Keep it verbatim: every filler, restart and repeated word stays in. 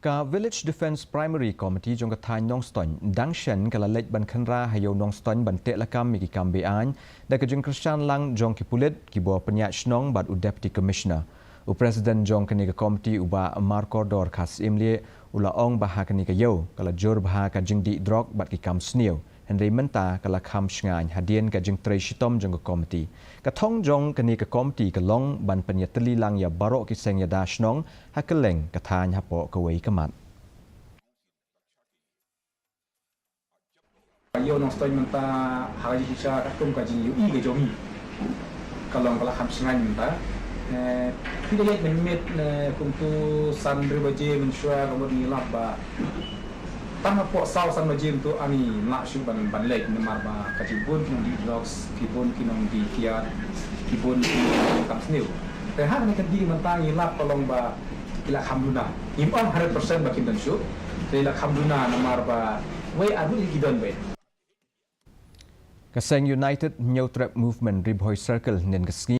Ka Village Defence Primary Committee jong ka thaiñ Nongstoiñ dang shen ka la leit ban khynra ha ïew Nongstoiñ ban teh lakam ïa ki kam be-aiñ da ka jingkyrshan lang jong ki pulit kiba pynïaid shnong bad u Deputy Commissioner. U President jong kane ka committee u Bah Markordor Kharsyiemlieh u la ong ba ha kane ka ïew ka la jur bha ka jingdih drok bad ki kam sniew. Hynrei mynta ka la kham shngaiñ hadien ka jingtrei shitom jong ka committee. Ka thong jong kane ka committee ka long ban pynïatylli lang ïa baroh ki seng ïada shnong ha kylleng ka thaiñ hapoh kawei ka mat. Ïew Nongstoiñ mynta ha ka jingshisha katkum ka jingïohi ka jong ngi ka long ka la kham shngaiñ mynta. Eh, phi da ïaid mynmiet, eh, kumtu san hynriew baje mynshuwa ka mut ngi lap ba tang hapoh saw san baje mynta ani lah shuh ban, ban leit namar ba ka jibun ki nongdih drugs, ki bun ki nongdih kiad, ki bun ki nongdih kam sniew. Te ha kane ka dei mynta ngi lap ka long ba ki la kham duna. Ngim ong hundred percent ba kim don shuh. Te la kham duna namar ba wei ar ngut ki don wei. Ka seng United Hynñiewtrep Movement Ri Bhoi Circle hynnin ka sngi